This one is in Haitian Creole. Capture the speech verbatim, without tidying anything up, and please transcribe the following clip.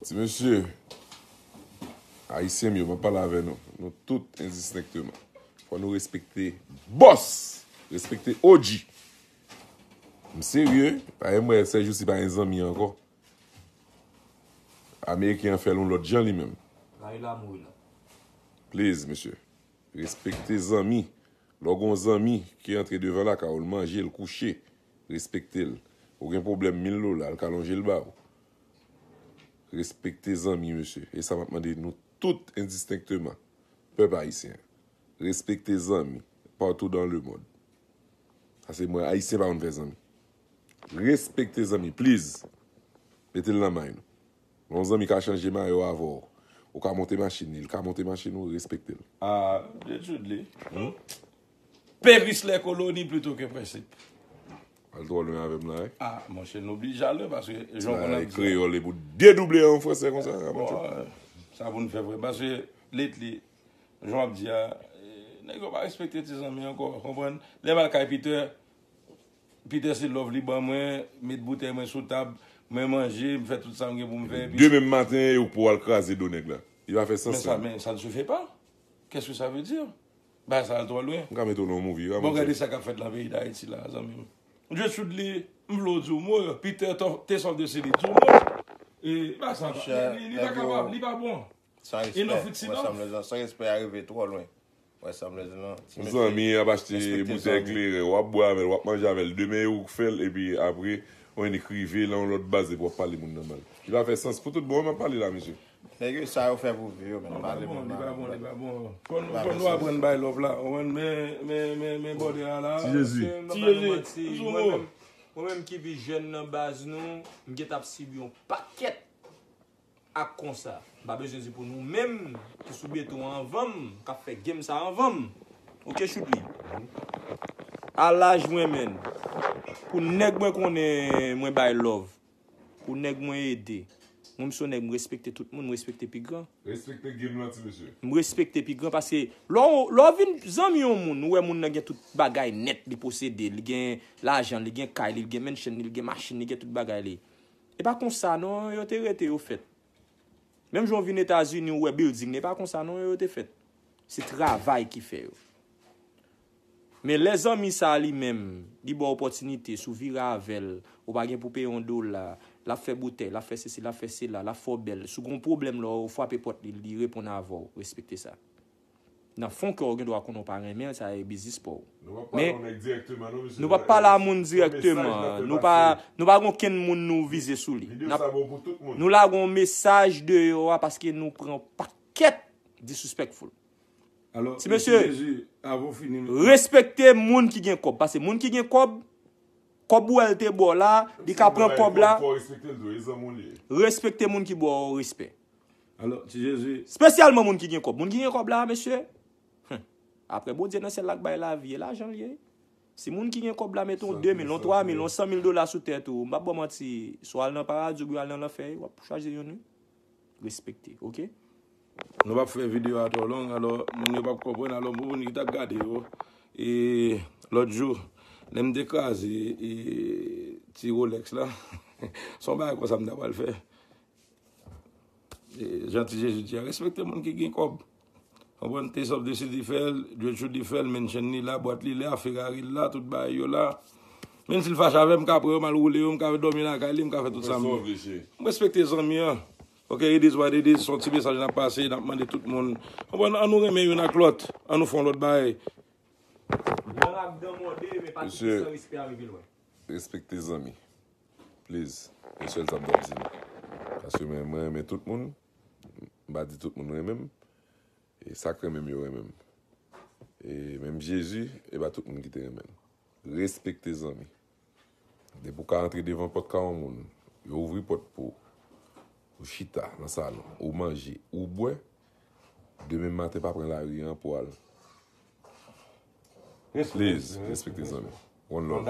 Ti mesye, Ayisyen m yo, m ap pale avè nou. Nou tout endistenkteman. Fò nou respekte bòs, respekte O G. M serye, pa gen mwen sèjousi pa gen zanmi ankò. Ameriken an fè l yon lòt jan li menm. Please, mesye. Respekte zanmi. Lè w gen yon zanmi ki antre devan lakay ou, l manje, l kouche, respekte l. Ou gen pwoblèm mil dola, l ka lonje l ba ou. Respekte zanmi, mesye. E sa m ap mande nou tout endistenkteman, pèp ayisyen. Respekte zanmi, partout dans le monde. Sa se mwen, ayisyen pa konn fè zanmi. Respekte zanmi, please. Mete l nan may nou. Yon zanmi ka chanje mayo avè w. Ou ka monte machin li, li ka monte machin ou, respekte l. Ah, Gertrude li. Peris lè koloni plito ke prensip. Al twò lwen avè m la, wi. Ah, monchè, nou oblije al lwen paske jan w konn ap di. Kreyòl e pou dedouble an fransè konsa. Bon, sa pou n fè vre. Paske lately, jan w ap di a, nèg yo pa respekte ti zanmi ankò, konprann? Lè m al kay Peter, Peter se love li ban mwen, met boutèy mwen sou tab, mwen manje, m fè tout sa m gen pou m fè, epi demen maten, ou pou al kraze do nèg la. Li pa fè sans. Men sa, men sa n se fè pa. Qu'est-ce que ça veut dire? Bagay sa al twò lwen. M ka mete w nan yon movie, wi. Bon, gade sa k ap fèt nan peyi Dayiti la, zanmi m. Gertrude li, m vle w di w mo, Peter te sòf de seli, di w mo. E bagay sa, li pa kapab, li pa bon. San respè, wè sanblezan, san respè a rive twò lwen. Wè sanblezan, non. Zanmi ap achte boutèy kleren, w ap bwè avè l, w ap manje avè l. Demen ou k fè l, epi apre, ou vin rive nan yon lòt baz, epi w ap pale moun nan mal. Li pa fè sans. Pou tout bon, m ap pale la, mesye. Nèg yo sa yo fè pou vi yo, men. Li pa bon, li pa bon, li pa bon. Fò nou, fò nou aprann bay love la. Ou konprann? Men, men, men, men bòdè a la. Ti Jezi. Ti Jezi. Mwen menm, mwen menm ki pi jèn nan baz nou, m gentan ap sibi yon pakèt ak konsa. M pa bezwen di pou nou menm ki sou beton anvan m, k ap fè game sa anvan m. Oke, Choudly. A laj mwen, menn, pou nèg mwen konnen mwen bay love, pou nèg mwen ede, mwen, m se yon nèg, m respekte tout moun, m respekte pi gran. Respekte game lan, ti mesye. M respekte pi gran paske lè w, lè w vin zanmi yon moun, ou wè moun nan gen tout bagay nèt, li posede, li gen lajan, li gen kay li, li gen mansion li, li gen machin, li gen tout bagay li. E pa konsa non yo te rete yo fèt. Menm jan w vin Etazini, ou wè building, e pa konsa non yo te fèt. Se travay ki fè yo. Men lè zanmi sa li menm, li ba w opòtinite, si w vire avè l, ou pa gen pou peye yon dola, l ap fè boutèy, l ap fè sesi, l ap fè sela, l ap fè w bèl. Si w gen yon pwoblèm la, ou frape pòt li, li reponn avè w, respekte sa. Nan fon kè w, ou gen dwa konnen w pa renmen l, sa e biznis pa w. Men nou p ap pale a moun dirèkteman. Nou pa, nou pa gen okenn moun nou vize sou li. Nou lage yon mesaj deyò a paske nou pran pakèt disrespectful. Ti mesye, respekte moun ki gen kòb. Paske moun ki gen kòb, kòb ou wè l te ba w la, li ka pran kòb la. Respekte moun ki ba w respè. Alò, Ti Jezi. Espesyalman moun ki gen kòb. Moun ki gen kòb la, mesye, hmm, apre Bondye nan syèl la k bay lavi, e lajan l ye. Si moun ki gen kòb la mete yon de mil, yon twa mil, yon san mil dola sou tèt ou, m p ap ba w manti, si w al nan paradi oubyen w al nan lanfè, w ap chwazi youn wi. Respekte, oke? Nou p ap fè videyo a twò long, alò, moun yo p ap konprann, alò, pou moun ki t ap gade yo, e, lòt jou, lè m te kraze, e, ti Rolex la, se yon bagay konsa m ta pral fè. E, jan Ti Jezi di a, respekte moun ki gen kòb. Konprann? Taste of the City fè l, Dre Trudy fè l, mansion li la, bwat li la, Ferrari l la, tout bagay yo la. Menm si l fache avè m, m ka pran yo, m al woule yo, m ka dòmi lakay li, m ka fè tout sa m vle. M respekte zanmi an. Ok, it is what it is, se yon ti mesaj n ap pase, n ap mande tout moun. Konprann? An nou renmen youn ak lòt, an nou fè yon lòt bagay. Gran ak dan mòde, men pa kite san respè a rive lwen. Respekte zanmi. Please, se sèl sa m t ap di nou. Paske mwen, mwen renmen tout moun. M pa di tout moun renmen m. E sa k renmen m yo renmen m. E menm Jezi, e pa tout moun ki te renmen l. Respekte zanmi. Depi w ka antre devan pòt kay yon moun, yo ouvri pòt pou ou. Ou chita nan salon, ou manje, ou bwè. Demen maten pa pran lari an pou al. Please, respekte zanmi. One love.